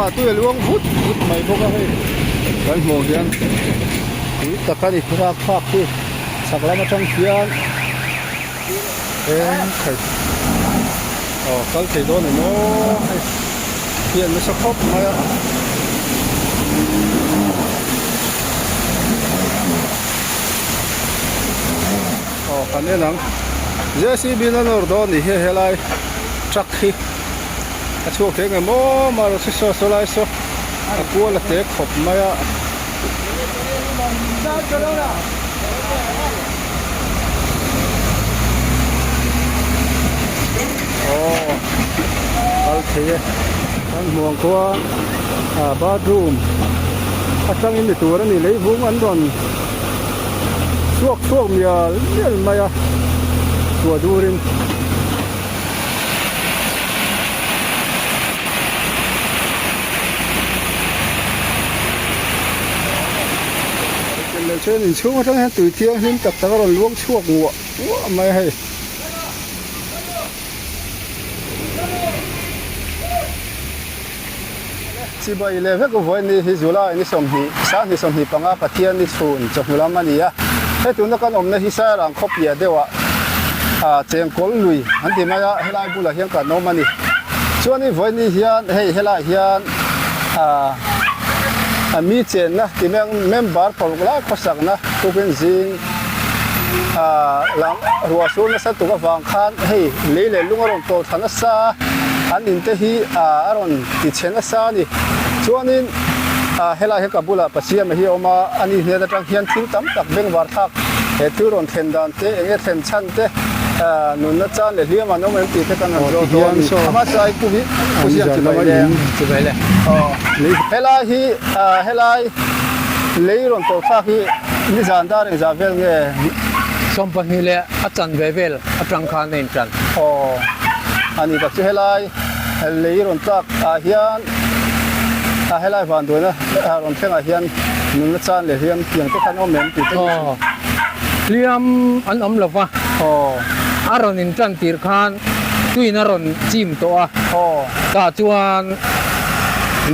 kawngah tui a luang vut vut mai bawk a hei kan hmuh hian tui tak a ni rapthlak hi chhak lam atang hian eng khaih aw kal thei dawn em aw hei hian nasa khawp mai a. Aw kan en ang JCB in a nawr dawn nih hi helai truck hi a chhuak thei ang em aw mahrawh chu saw saw lai saw a kual a te khawp mai a. Aw kal thei e kan hmu ang khaw a bathroom atangin ni tur a ni leivung an rawn. Chhuak chhuak mial mial mai a chhuah durin. Chuan inchhung atang hian tui thianghlim tak tak a rawn luang chhuak nguah nguah mai a hei. Chibai leh vek vawi ni hi July ni 20, 20 25 Pathian ni chhun chawhnu lam a ni a. He tuna kan awmna hi Sairang khawpiah deuhah ah chengkawl lui an ti mai a, helai bulah hian kan awm a ni. Chuanin vawi ni hian hei helaiah hian ah a mi chenna ti mai ang member paruk lai khawsakna tukin zing ah lam ruah sur nasa tuk avang khan hei lei leh lung a rawn tawh thla nasa a, an in te hi ah a rawn ti chhe nasa a ni. Chuanin ah helai hi ka bulah Pasiama hi a awm a, ani hnen atang hian thil tam tak bengvar thlak he thil rawn thlen dan te eng nge thlen chhan te ah nunna chan leh hliam an awm em tih te kan han zawt dawn a ni. Ama sai pu hi pu ziak chibai le. Chibai le. Aw helai hi ah helai lei rawn tawh thlak hi nizan dar engzah vel nge? 20 leh a chanve vel atang khan a intan. Aw a ni tak chu helai. Lei rawn tlak ah hian a helai van duaina rawn thleng ah hian nunna chan leh hliam tiang te khan awm em tih te Aw hliam an awm lo va. Aw. A rawn in tan tir khan tuin a rawn chim tawh a. Aw. Tah chuan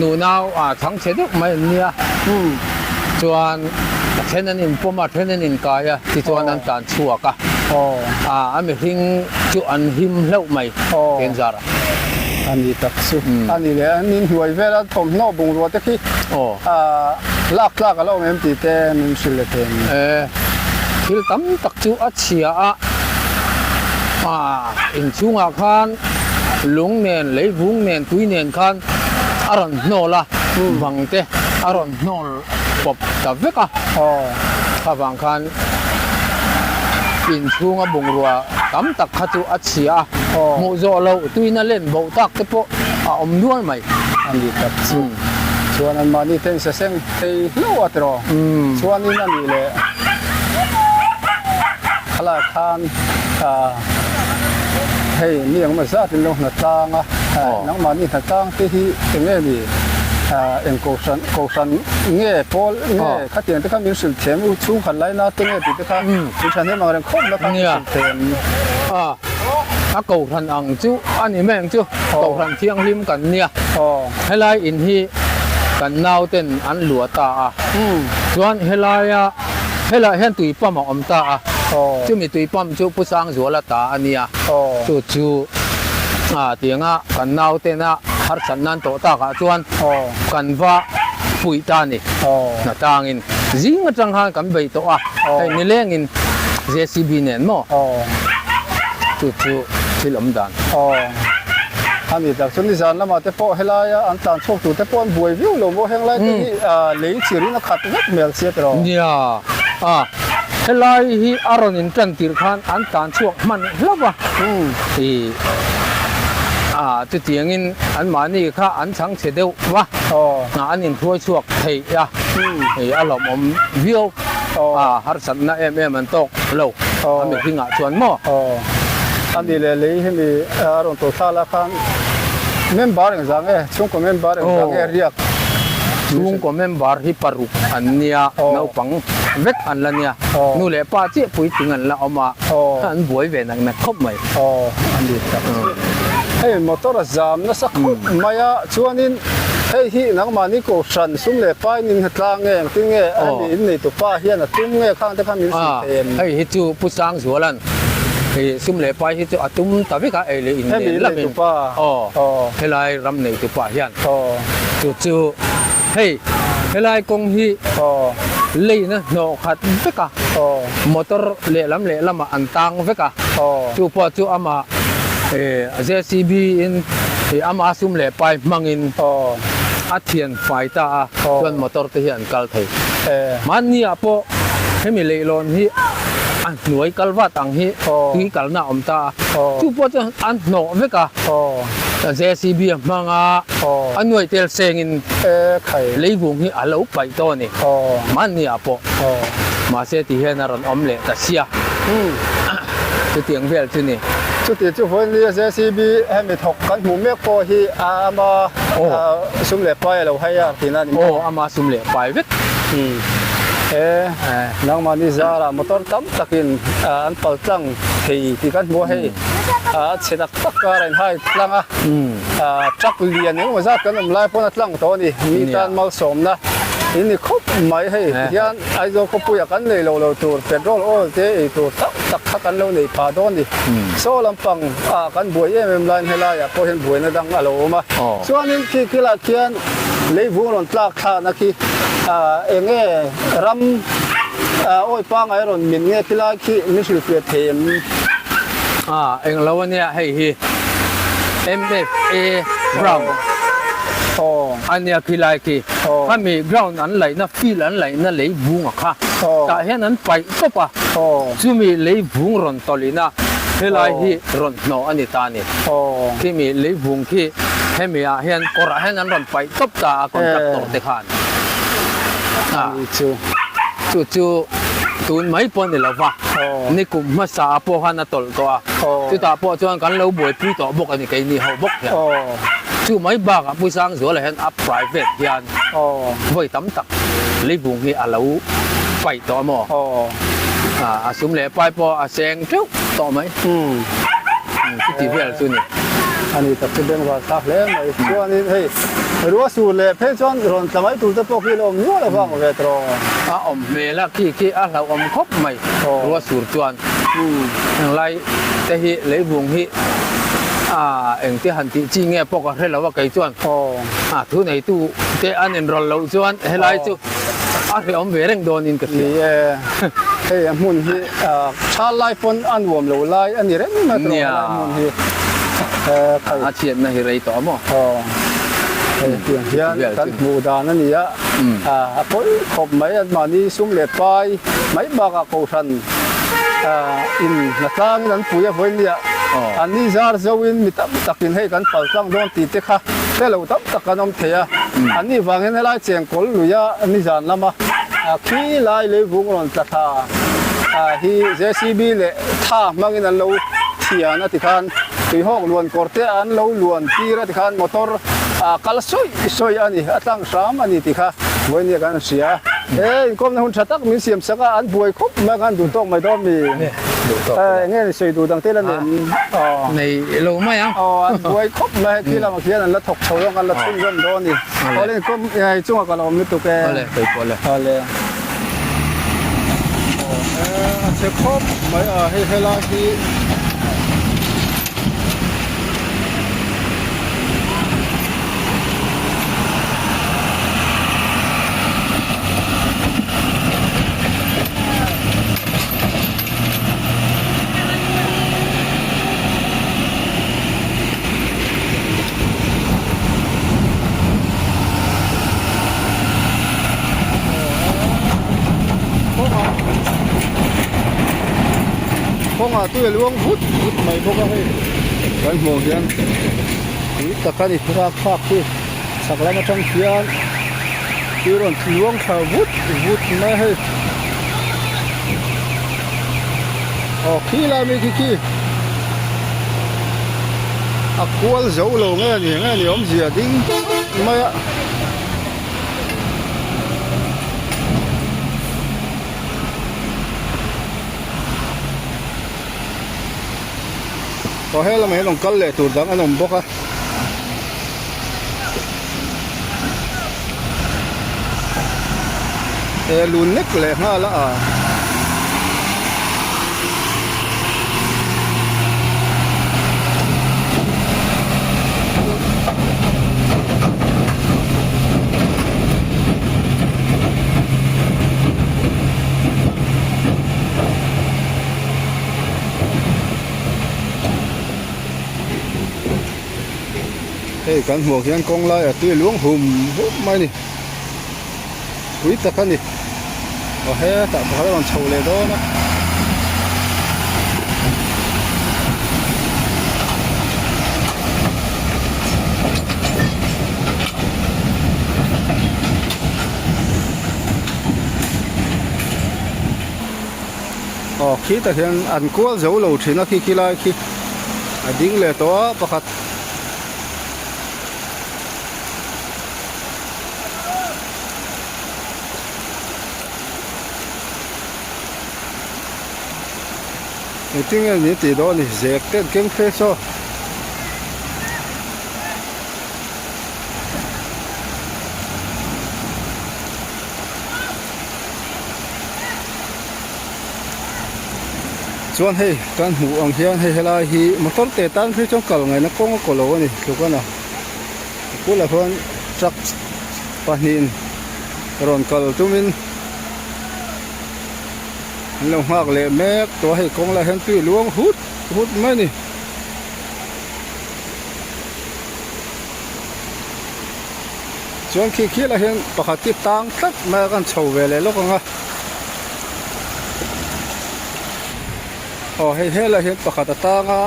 nunau a chhang chhe deuh mai an nia. Umm. Chuan a then an in pawm a, a then an in kai a, tichuan an tlan chhuak a. Aw. A mihring chu an him hlauh mai. Aw. Kenzar. A ni tak chu. A ni leh an inhnuai vela thawmhnaw bungrua te khi lak tlak a lo awm em tih te min hrilh leh thei ang. E, thil tam tak chu a chhia a, inchhungah khan lung nen, leivung nen, tui nen khan a rawn hnawl a, bang te a rawn hnawl pawp ta vek a, khavang khan inchhunga bungrua tam tak kha chu a chhia a, hmuh zawh loh tuina len boh tak te pawh a awm nual mai. A ni tak chu. Chuan an mahni te insa seng thei hlauh a tiraw? Chuanin a nih leh khalai khan hei mi engemaw zat in lo hna tlang a, nangmahni hna tlang te hi eng nge ni eng kohhran kohhran nge pawl nge khatiang te kha min hrilh thiam u chhungkhat laina te nge tih te kha min thahnem ang reng khawp na kha min hrilh thiam. A kohhran ang chu a ni mai ang chu kohhran thianghlim kan nia helai in hi kan nauten an luah ta a chuan helaia Helaiah hian tui pump a awm ta a, chumi tui pump chu Pu Sangzuala ta a nia. Chu chu tianga kan nautena harsat nan tawh takah chuan kan va puih ta a ni. Hna tangin zing atang khan kan bei tawh a, hei nilengin JCB nen maw? Chu chu thil awm dan. A ni tak chu nizan lamah te pawh helaia an tlan chhuak tur te pawh an buai viau lo maw heng lai te hi lei chirin a khat vek hmel sia tiraw. Nia a helai hi a rawn in tan tirh khan an tlan chhuak hman hlauh a i a chutiangin an mahni kha an chhang chhe deuh va an inhruai chhuak thei a i a lawmawm viau a harsatna em em an tawk lo a mihringah chuan maw. A ni leh lei hemi a rawn tawh thla la khan member engzah nge chhungkaw member engzah nge riak? Chhungkaw member hi paruk an nia, naupang vek an la nia, nu leh pa chiah puitling an la awm a, an buai ve nak nak khawp mai. Aw a ni tak chu. Hei motor a zam nasa khawp mai a, chuanin. Hei hi nangmahni kohhran sum leh pai nin tlang nge engtin nge hemi in nei tupa hian a tum nge khang te kha min hrilh thei em? Hei hi chu Pu Sangzuala'n sum leh pai hi chu a tum ta vek a, ei leh in nen lamin aw helai ram nei tupa hian chu chu hei helai kawng hi leina hnawh khat vek a, motor lehlam lehlamah an tang vek a, chu pawh chu amah JCB in ama sum leh pai hmangin a thian fai ta a, chuan motor te hi an kal thei. Mahni ah pawh hemi leihlawn hi a hnuai kal vat ang hi tui kalna a awm ta a, chu pawh chuan an hnawh vek a, JCB a hmang a, a nuai tel sengin leivung hi a lo paih tawh a ni. Mahni ah pawh mahse ti hian a rawn awm leh ta sia. Chutiang vel chu ni. Chuti chu vawiin JCB hemi thawk kan hmuh mek pawh hi ama sum leh pai a lo hai a tihna a ni maw? Aw, ama sum leh pai vek. E, nangmahni zarah motor tam takin an pal tlang thei tih kan hmu a hei. A chhe tak tak kar a inhai tlang a. Truck lian engemaw zat kan awm lai pawn a tlang tawh a ni. Mi tan malsawmna in ni khawp mai hei tihian. Aizawl khawpuia kan nei lo lo tur petrol oil te ei tur tak tak kha kan lo nei pha dawn ni. Saw lampang ah kan buai em em laiin helaiah pawh hian buaina dang a lo awm a. Chuanin khi kilah khian leivung rawn tlak thlahna khi eng nge ram awi pangai rawn min nge khilai khi min hrilhfiah thei em? Eng lo ania hei hi MFA ground ania khilai khi. Khami ground an laihna field an laihna lei vung a kha tah hian an paih tawp a, chumi lei vung rawn tawlhin a helai hi rawn hnawh a ni ta a ni. Khimi lei vung khi hemi ah hian kawrah hian an rawn paih tawp ta a contractor te khan. Chu chu tun mai pawh a ni lo va, nikum hmasa ah pawh khan a tawlh tawh a, chutah pawh chuan kan lo buaipui tawh bawk a ni keini ho bawk hian. Chu mai bakah Pu Sangzuala hian a private hian vawi tam tak leivung hi a lo paih tawh a maw? A sum leh pai pawh a seng teuh tawh mai. Chuti vel chu ni. A ni tak chu bengvar thlak hle mai. Chuanin hei ruah sur leh phei chuan rawn tla mai tur te pawh khi a la awm nual avang ve tawh. A awm hmel a, khi khi a hlauhawm khawp mai ruah sur chuan. Englai te hi leivung hi engtia han tih chi nge pawh ka hre lo a kei chuan thu neitu te an inrawlh loh chuan helai chu a hrehawm ve reng dawnin ka hria. Ni e, hei a hmun hi tha lai pawn a nuam lo lai a ni reng mai tawh helai hmun hi. A chhiatna hi rei tawh a maw? Hei tiang hian kan hmuh dan a ni a, a pawi khawp mai anmahni sum leh pai mai bakah kohhran in hnatlangin an pui a vawinia an ni zar zoin mi tam takin hei kan pal tlang dawn tih te kha hre lo tam tak an awm thei a, an nih vangin helai chengkawl luia nizan lama khi lai leivung rawn tla thla hi JCB leh tha hmangin an lo thian a tikhan tuihawk luan kawr te an lo luan tir a tikhan motor kal sawi sawi a ni a tlang hram a ni tih kha vawinia kan hria. E inkawmna hun tha tak min siam sak a, an buai khawp mai a khan duh tawk mai dawn mi? Duh tawk E enge ni sawi duh dang te la nei em? Aw. Nei lo mai ang. Aw an buai khawp mai hei khi lamah khian an la thawk chho zawk an la chhunzawm dawn a ni. Awle inkawm hei chungah ka la awm lutuk e. Awle kei pawh le. Awle. Aw e a chhe khawp mai a hei helai hi. Kawngah tui a luang vut vut mai bawk a hei kan hmuh hian. Tui tak a ni rap thlak hi chhak lam atang khian tui rawn luang thla vut vut mai a hei aw khi lai mai khi khi a kual zo lo nge a ni nge ni awmzia ding mai a. Aw he lamah hian rawn kal leh tur dang an awm bawk a. He lun nek leh nghal a a. Hei kan hmuh hian kawng lai a tui luang hum hum mai a ni pui tak a ni aw hetah pakhat a rawn chho leh dawn a. Aw khitah hian an kual zo lo thin a khi khi lai khi a ding leh tawh a pakhat. Engtin nge ni tih dawn a ni zek te an keng phei saw. Chuan hei kan hmuh ang hian hei helai hi motor te tan phei chuan kal ngaihna kawng a kaw lo a ni tluk a na a bulah khuan truck pahnihin rawn kal tumin an lo nghak leh mek tawh a hei kawng lai hian tui luang hut hut mai a ni. Chuan khi khilah hian pakhat hi tang tlat mai a kan chho ve leh lawk ang a. Aw hei helai hian pakhat a tang a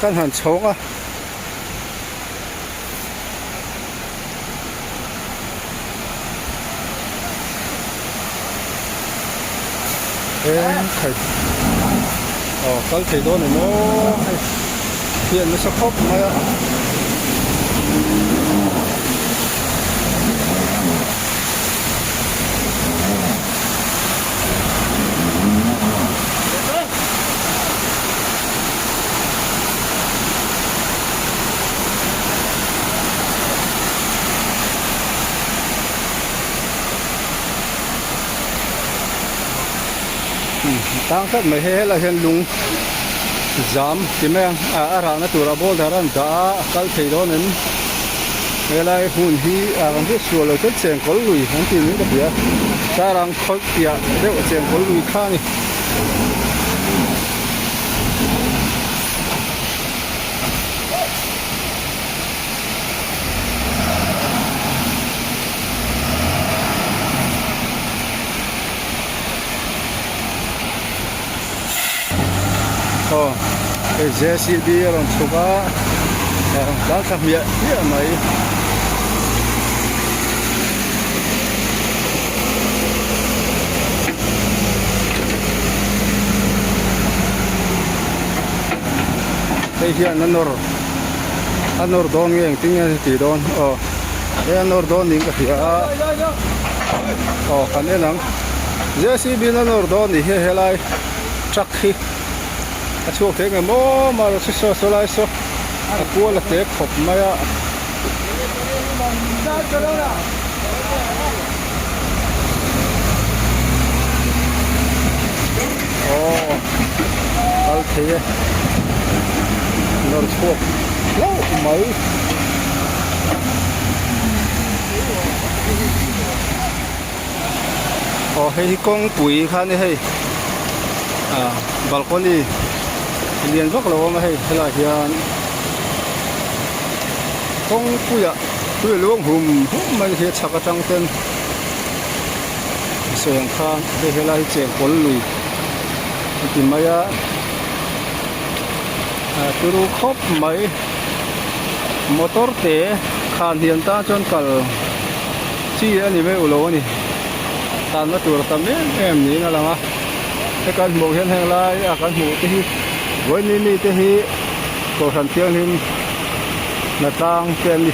kan han chhawng a. Eng khai aw kal thei dawn em aw hei hian nasa khawp mai a. Tang tlat mai hei helai hian lung zam ti mai ang ah a rahna turah boulder an dah a a kal thei dawn em helai hmun hi ah kan hriat sual lo chuan chengkawl lui an tih niin ka hria sarang khaw piah deuh chengkawl lui kha a ni. Aw hei JCB a rawn chhuk a a rawn tlan thla hmiah hmiah mai. Hei hian a nawr a nawr dawn nge engtin nge tih dawn aw hei a nawr dawn niin ka hria a aw kan en ang JCB in a nawr dawn nih hi helai truck hi a chhuak thei nge maw maw saw saw lai saw a kual a tek khawp mai a. Aw kal thei e nawr chhuak hlauh mai. Aw hei hi kawngpui kha a ni hei ah balcony lian vak lo a awm a hei helaiah hian kawngpuiah tui luang hum hum mai hi a chhak atang ten a sawi ang khan hei helai hi chengkawl lui a ti mai a ah turu khawp mai motor te khan hian tan chuan kal chi a ni meuh lo a ni tanna tur a tam em em niin a lang a he kan hmuh hian heng lai a kan hmuh te hi vawiin mi te hi kohhran thianghlim hnatlang te an ni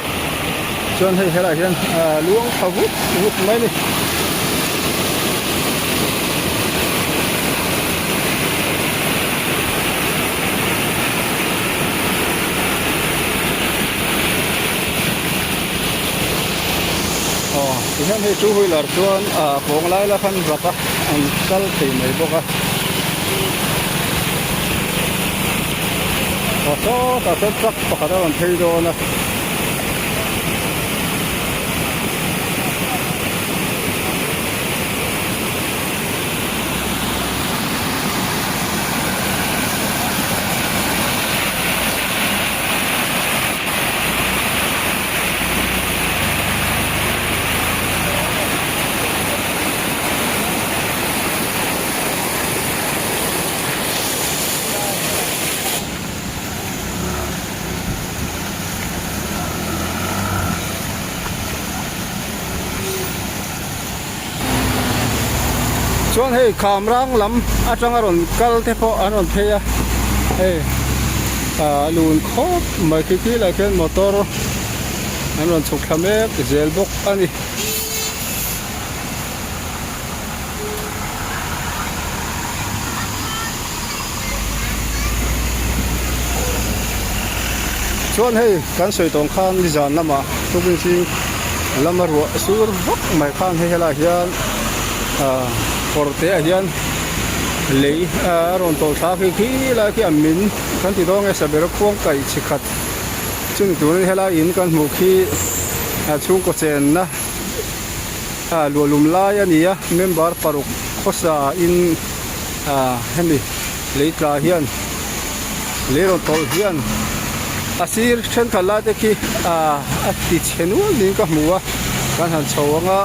chuan hei helaiah hian ah luang tha vut vut mai a ni. Aw ti Tihian hei two wheeler chuan ah kawng lai la khan rak a an kal thei mai bawk a. Aw sawtah sawn truck pakhat a rawn phei dawn a. Chuan hei Khamrang lam atanga rawn kal te pawh an rawn phei a hei ah lun khawp mai khi khi lai khian motor an rawn chhuk thla mek zel bawk a ni. Chuan hei kan sawi tawng khan nizan lamah tukin zing lama ruah sur vak mai khan hei helaiah hian ah kawr te ah hian lei a rawn tawlh thla khi khi lai khi a min kan ti dawn nge saber khuang kaih chi khat chumi turin helai in kan hmuh khi a chhungkaw chenna ah luahlum lai a ni a member paruk khawsa in ah hemi lei tla hian lei rawn tawlh hian a sir thenkhat lai te khi ah a ti chhe nual niin ka hmu a kan han chho ang a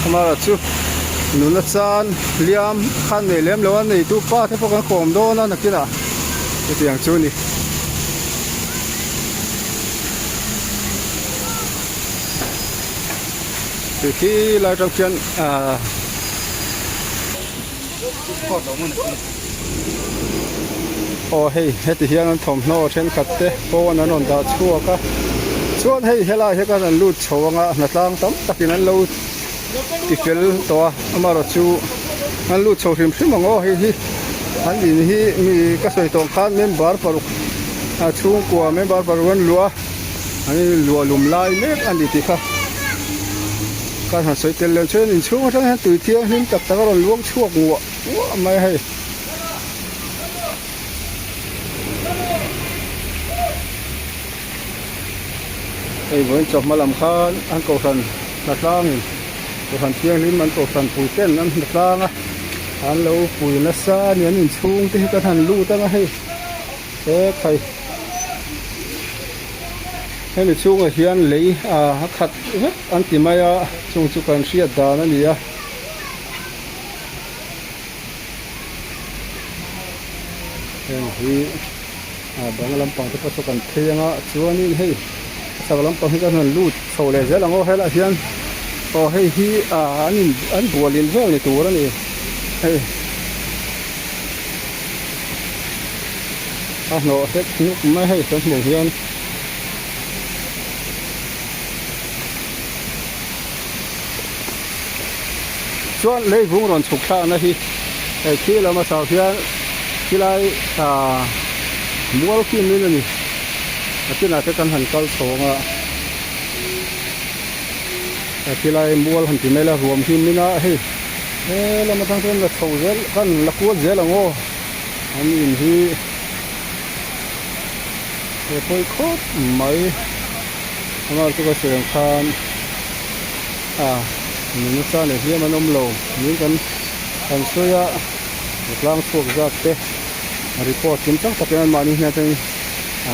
amaherawh chu nuna chan hliam khan nei lem lo a neitu pa te pawh kan kawm dawn a nakinah chutiang chu a ni. Tih khi lai atang khian ahh aw hei heti hian an thawmhnaw thenkhat te pawn an rawn dah chhuak a chuan hei helai hi khan an lut chho anga hnatlang tam takin an lo ti fel tawh a amaherawh chu an lut chho hrim hrim ang aw hei hi an in hi mi ka sawi tawh khan member paruk a chhungkua member paruk an luah a. An in luah lum lai mek a ni tih kha kan han sawi tel leh chuan inchhung atang hian tui thianghlim tak tak a rawn luang chhuak nguah nguah mai a hei. Hei vawiin chawhma lam khan an kohhran hnatlangin kohhran thianghlim an kohhran pui ten an hnatlang a an lo pui nasa a ni an inchhung te hi kan han lut ang a hei. He khai hemi chhungah hian lei ah a khat vek an ti mai a chung chu kan hriat dan a ni a. Heng hi ah bang lampang te pawh saw kan phei anga chuanin hei a chak lampang hi kan han lut chho leh zel ang aw helaiah hian aw hei hi ah an in an bual in vel ni tur a ni hei. A hnawh hlek hnuk mai hei kan hmuh hian chuan leivung rawn chhuk thlakna hi hei khi lama chau hian khilai ah mual kim in a ni a chinah te kan han kal chho ang a khilai mual han ti mai la ruam him in a hei. He lam atang chuan la chho zel kan la kual zel ang aw an in hi he pawi khawp mai amah chu ka sawi ang khan ah nuna sa leh hliam an awm lo niin kan kan sawi a tlang chhuak zat te report kim tak takin anmahni hnen atangin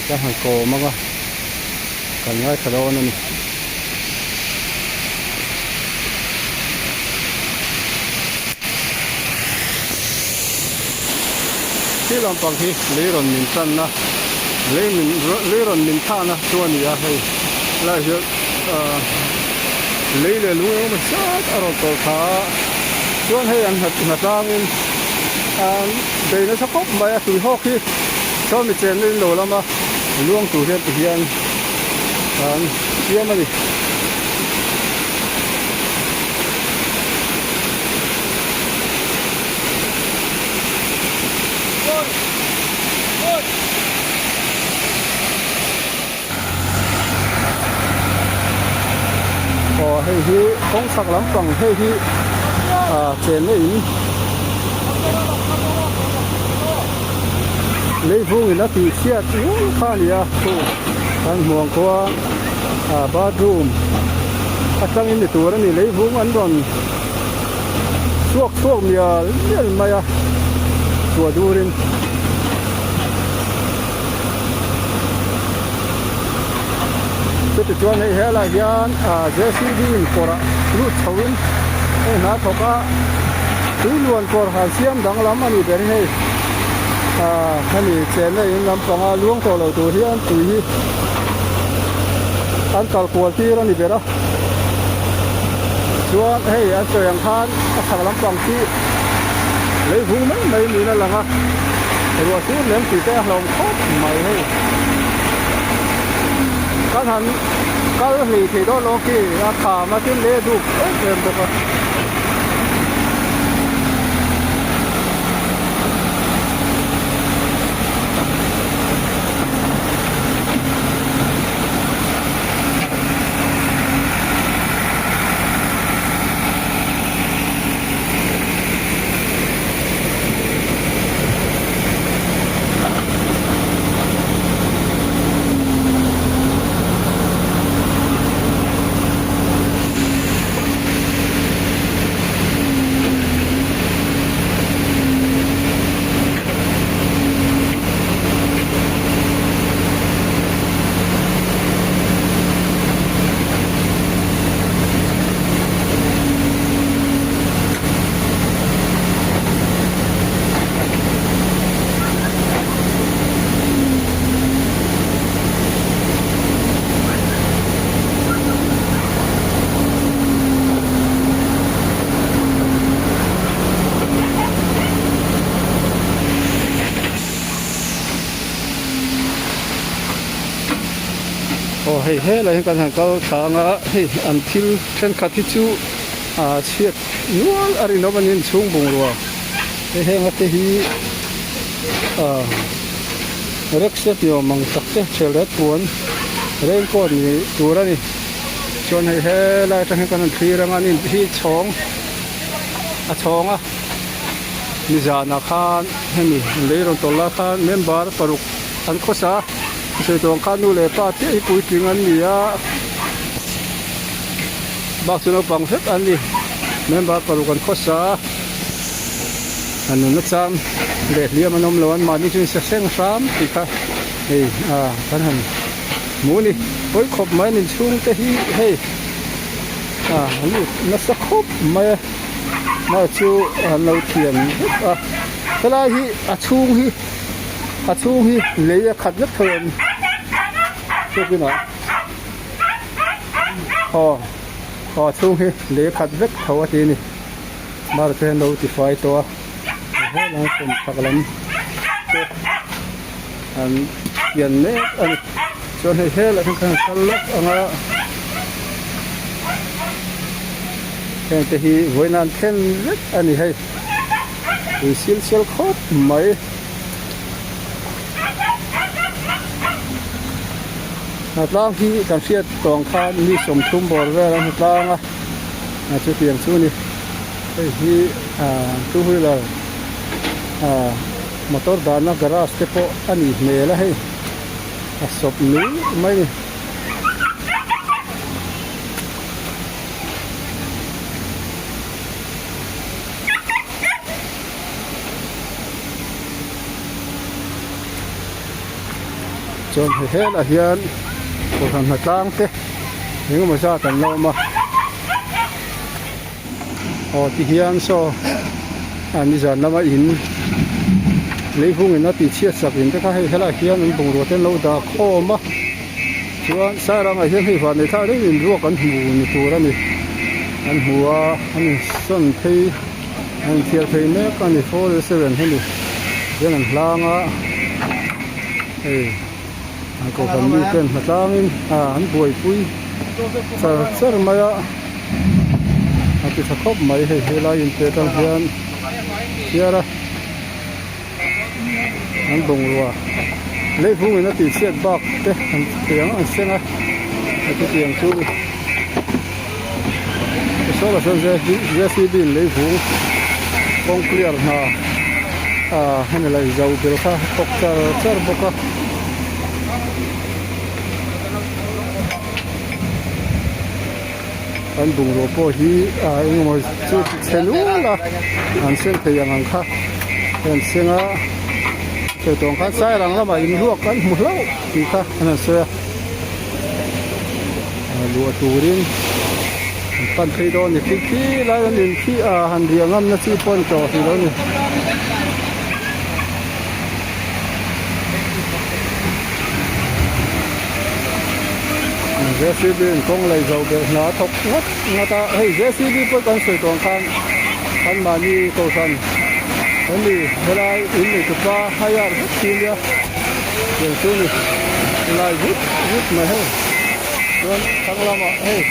kan han kawm ang a kan ngaithla dawn a ni. Khi lampang hi lei rawn min tanna lei min lei rawn min thahna chu a ni a hei lai hian ah lei leh lung eng emaw zat a rawn tawlh thla a chuan hei an hnatlangin an bei nasa khawp mai a tui hawk hi saw mi chenna in lo lama luang tur hian tihian an siam a ni. Aw hei. hi kawng chhak lampang hei hi ah chenna in leivung in a tih chhiat nual kha a ni a chu kan hmu ang khuan ah bathroom atangin ni tur a ni leivung an rawn chhuak chhuak mial mial mai a chhuah durin. Chutichuan hei helaiah hian ah JCB in kawrah lut chho in hei hna thawk a tui luan kawr han siam danglam a nih ber hi hei ah hemi chenna in lampanga luang tawh lo tur hian tui hi an kal kual tir a ni ber a chuan hei an sawi ang khan a chhak lampang chu lei vung mai mai niin a lang a ruah sur lem tih te a hlawm khawp mai hei kan han kal hlei thei dawn lo khi a kham a tin leh a duk em em bawk a. Aw hei helai hi kan han kal thlang a hei an thil thenkhat hi chu ah chhiat nual a rinawm a ni inchhung bungrua hei heng a te hi ah rickshaw ni awm ang tak te thel ret puan raincoat ni tur a ni chuan hei helai atang hian kan han thlir ang a ni hi chhawng a chhawng a nizanah khan hemi lei rawn tawlh lai khan member paruk an khawsa a sawi tawh ang khan nu leh pa chiah hi puitling an ni a bak chu naupang vek an ni member paruk an khawsa a a nunna chang leh hliam an awm lo an mahni chu in saseng hram tih kha hei ah kan han hmu a ni pawi khawp mai an inchhung te hi hei ah an lut nasa khawp mai a mah chu an lo thiam vek a helai hi a chhung hi a chhung hi lei a khat vek thei a ni chawkinah aw aw a chhung hi lei a khat vek tho a ti a ni mar te hian lo tifai tawh a helam kawmchhak lam te an pian mek a ni chuan hei helai hi khan kal lawk ang a heng te hi vawiin an thlen vek a ni hei ui sil sial khawp mai. Hnatlang hi kan hriat tawng khan mi 30 bawr vel an hnatlang a a chutiang chu a ni hei hi ah two wheeler ah motor dahna garage te pawh a nih hmel a hei a sawp nul mai a ni. Chuan he helah hian kohhran hnatlang te eng emaw zat an la awm a aw ti hian saw a nizan lama in leivung in a tih chhiat sak in te kha hei helaiah hian an bungrua te an lo dah khawm a chuan sairangah hian hei van nei thlak deuhin in ruak an hmu ni tur a ni an hmu a an insawn phei. A inthiar phei mek a ni 407 hemi hian an hlang a hei an kohhran mi ten hnatlangin ah an buaipui char char mai a a ti tha khawp mai hei helai inte atang hian chhiar a an bungrua leivungin a tih chhiat bak te an thei ang an seng a chutiang chu. Saw lah sawn JCB in lei vung kawng clear hna ah hemi lei zo ber kha a thawk char char bawk a. An bungrua pawh hi ah engemaw chu ti chhe nual a an seng thei ang ang kha an seng a sawi tawh ang khan sairang lamah inruak an hmu hlauh tih kha an han sawi a luah turin an pan phei dawn a ni khi khi lai an in khi ah han riah ngamna chi pawh a ni tawh hrih lo a ni. J_c_b in kawng lei zo belh hna a thawk ngawt ngawt a hei J_c_b pawh kan sawi tawh ang khan anmahni kohhran hemi helai in nei tupa hire vek chi nia tiang chu ni lai vut vut mai hei chuan thlang lamah hei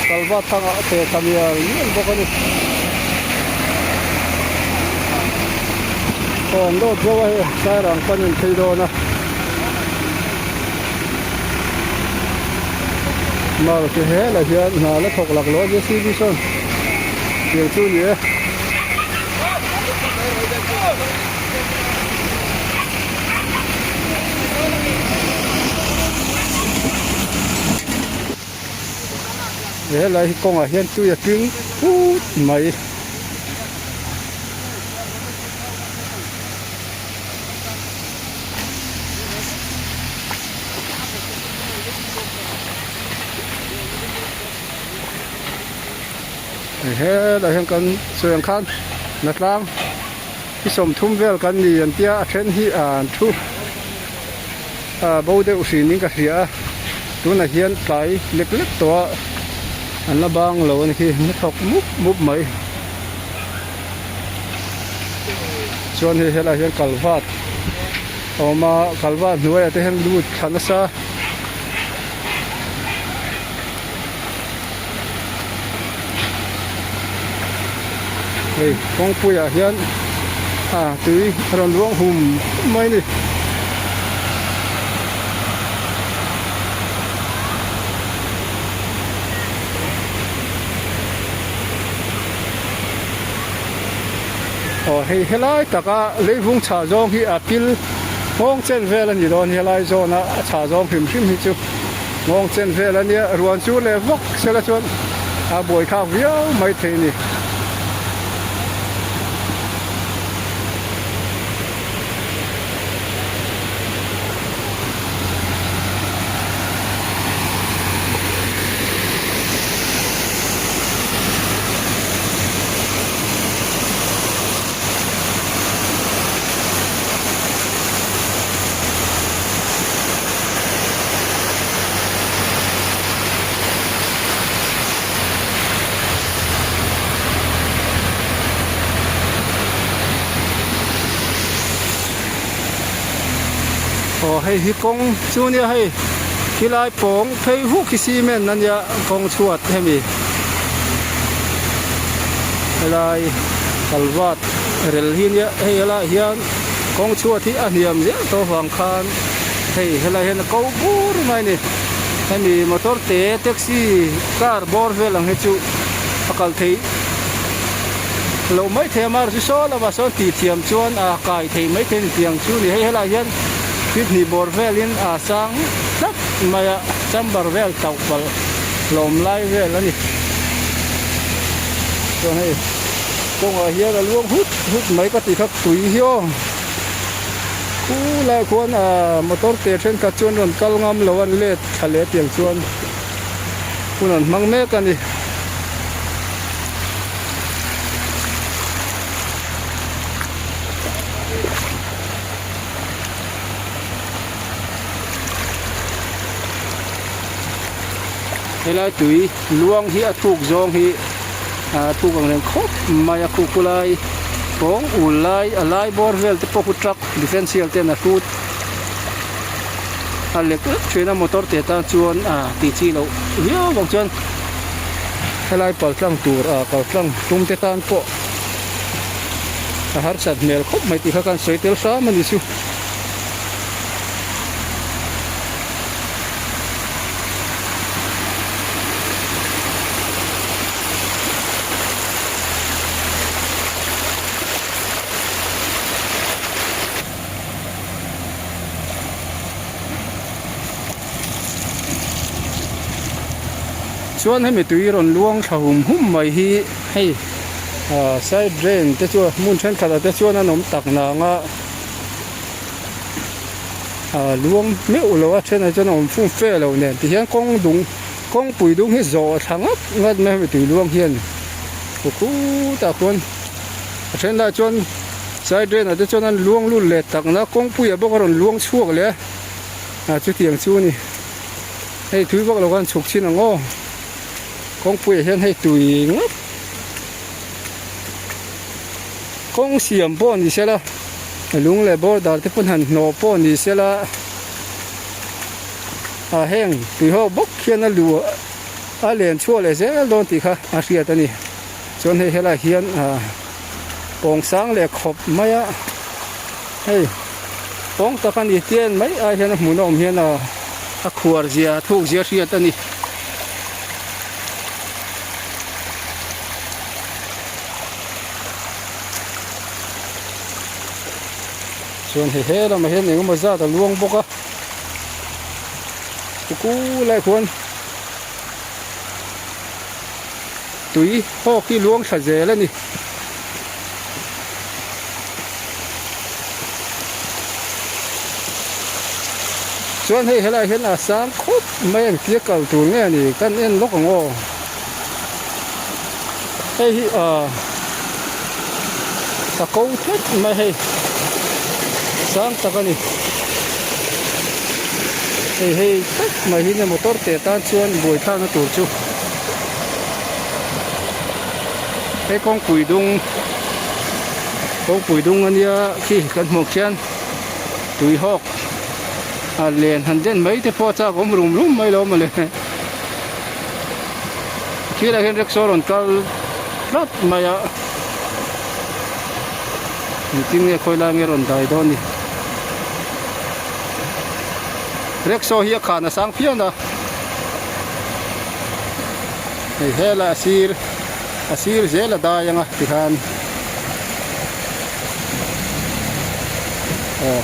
kalva thangah a che ta mial mial bawk a ni aw an load zo a hei sairang panin phei dawn a. Mar chu helai hian hna la thawk lak lo a JCB sawn tiang chu a ni e. Helai hi kawngah hian tui a tling put mai. Helai hian kan sawi ang khan Natlang hi 30 vel kan ni an tia a then hi an thu bo deuh hrin in ka hria a tunah hian tlai lek lek tawh a an la bang lo a ni khi na thawk mup mup mai. Chuan hei helaiah hian kalvat a awm a kalvat hnuaiah te hian lut thla nasa. Hei kawngpuiah hian a tui a rawn luang hum hum mai a ni. Aw hei helai taka leivung chhah zawng hi a pil nghawng chen vel a ni dawn helai zawn a a chhah zawng hrim hrim hi chu nghawng chen vel a nia ruan chu leh vak sela chuan a buai thlak viau mai thei a ni. Aw hei hi kawng chu nia hei khilai pawng phei huk hi cement a nia kawng chhuat hemi helai kalvat rel hi nia hei helaiah hian kawng chhuat hi a hniam zel tawh avang khan hei helai hian a ko bur mai a ni hemi motor te taxi car bawr vel ang hi chu a kal theih loh mai thei a mar chu saw lova sawn tih thiam chuan a kai thei mai thei a ni tiang chu a ni hei helaiah hian feet hnih bawr velin a sang tlat mai a chamber vel tauh palh hlawm lai vel a ni chuan hei kawngah hian a luang hut hut mai ka tih kha tui hi aw khulaiah khuan ah motor te thenkhat chuan rawn kal ngam lo a an let thla leh tiang chuan hun an hmang mek a ni. Helai tui luang hi a thuk zawng hi a thuk ang reng khawp mai a khu khu lai kawng ul lai a lai bawr vel te pawh khu truck differential ten a hrut a lek lek thin a motor te tan chuan a tih chi loh viau vang chuan helai pal tlang tur a kal tlang tum te tan pawh a harsat hmel khawp mai tih kha kan sawi tel hram a ni chu. Chuan hemi tui rawn luang thla hum hum mai hi hei ah side drain te chu hmun thenkhat ah te chuan an awm tak nang a ah luang meuh lo a then ah chuan a awm fum fe lo nen ti hian kawng dung kawngpui dung hi zawh thla ngat ngat mai hemi tui luang hian khutah khuan a then lai chuan side drain ah te chuan an luang lut leh tak na kawngpui ah bawk a rawn luang chhuak leh a ah chutiang chu a ni. Hei tui vak lo khan chhuk chin ang aw kawngpui ah hian hei tui ngawt kawng siam pawh ni sela lung leh border te pawn han hnawh pawh ni sela ah heng tui ho bawk hian a luh a len chhuah leh zel dawn tih kha a hriat a ni chuan hei helaiah hian ah pawng sang leh khawp mai a hei pawng tak a ni tian mai ai hian a hmun a awm hian a a khuar zia a thuk zia hriat a ni. Chuan hei he lamah hian engemaw zat a luang bawk a tukul lai khuan tui hawk hi luang thla zel a ni. Chuan hei helaiah hian a sang khawp mai a engtia kal tur nge ni kan en lawk ang aw hei hi ah a ko tlat mai hei sang tak a ni hei hei tlat mai hi motor te tan chuan buaithlakna tur chu. Hei kawngpui dung kawngpui dung ania khi kan hmuh khian tui hawk a len han den mai te pawh a chak awm rum rum mai lo mawle khilaiah hian rickshaw rawn kal tlat mai a engtin nge khawi lai nge rawn dai dawn ni rickshaw hi a khan a sang phian a. Hei hela a sir a sir zel a dai anga tikhan aw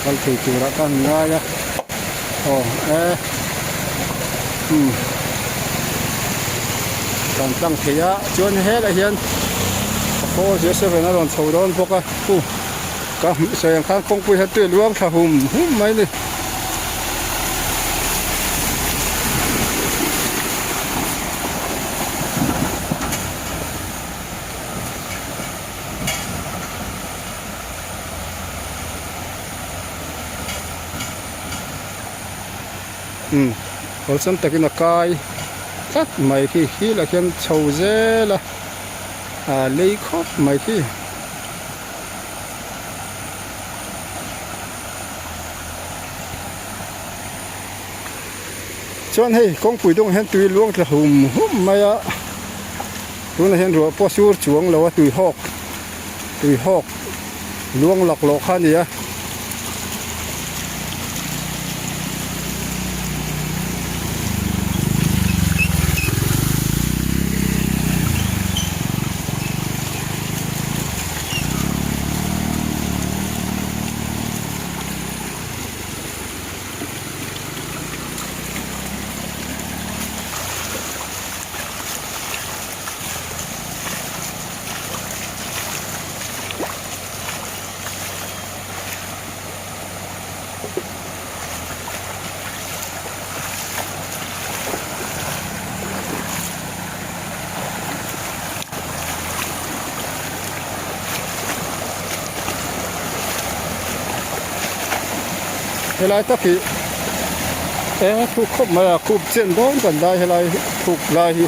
kal thei turah ka han ngai a aw e umm kan tlang thei a chuan helaiah hian 407 a rawn chho dawn bawk a u ka sawi ang khan kawngpui hian tui a luang thla hum hum mai a ni. Umm awlsam takin a kai tlat mai khi khi lah khian chho zel a ah lei khawp mai khi. Chuan hei kawngpui dawngah hian tui luang tla hum hum mai a tunah hian ruah pawh sur chuang lo a tui hawk tui hawk luang laklawh kha a ni a. Helai tak hi eng a thuk khawp mai a khup chen dawn kan dai helai thuk lai hi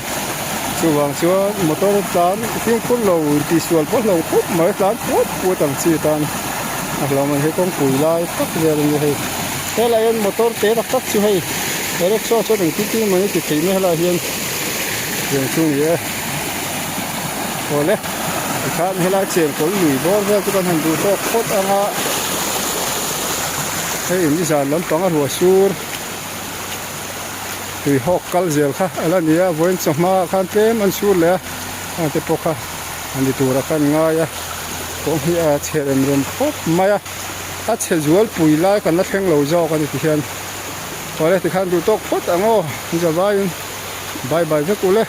chuvang chuan motor tlan fimkhur lo tihsual pawh hlauh khawp mai tlan puat puat ang chi tan a hlauh mai hei kawngpui lai tak vel a ni hei helai hian motor te tak tak chu hei rickshaw chuan engtin tin emaw ni ti thei mai helai hian tiang chu a ni e awle tikhan helai chengkawl lui bawr vel chu kan han duh tawk phawt ang a hei nizan lampang a ruah sur. Tui hawk kal zel kha a la ni a, vawiin chawhma ah khan tlem an sur leh a, heng te pawh kha a ni tur ah khan ngai a, kawng hi a chhe rem rem khawp mai a, a chhe zual pui lai kan la thleng lo zawk a ni ti hian awle tikhan duh tawk phawt ang aw zavaiin. Bye bye vek ule.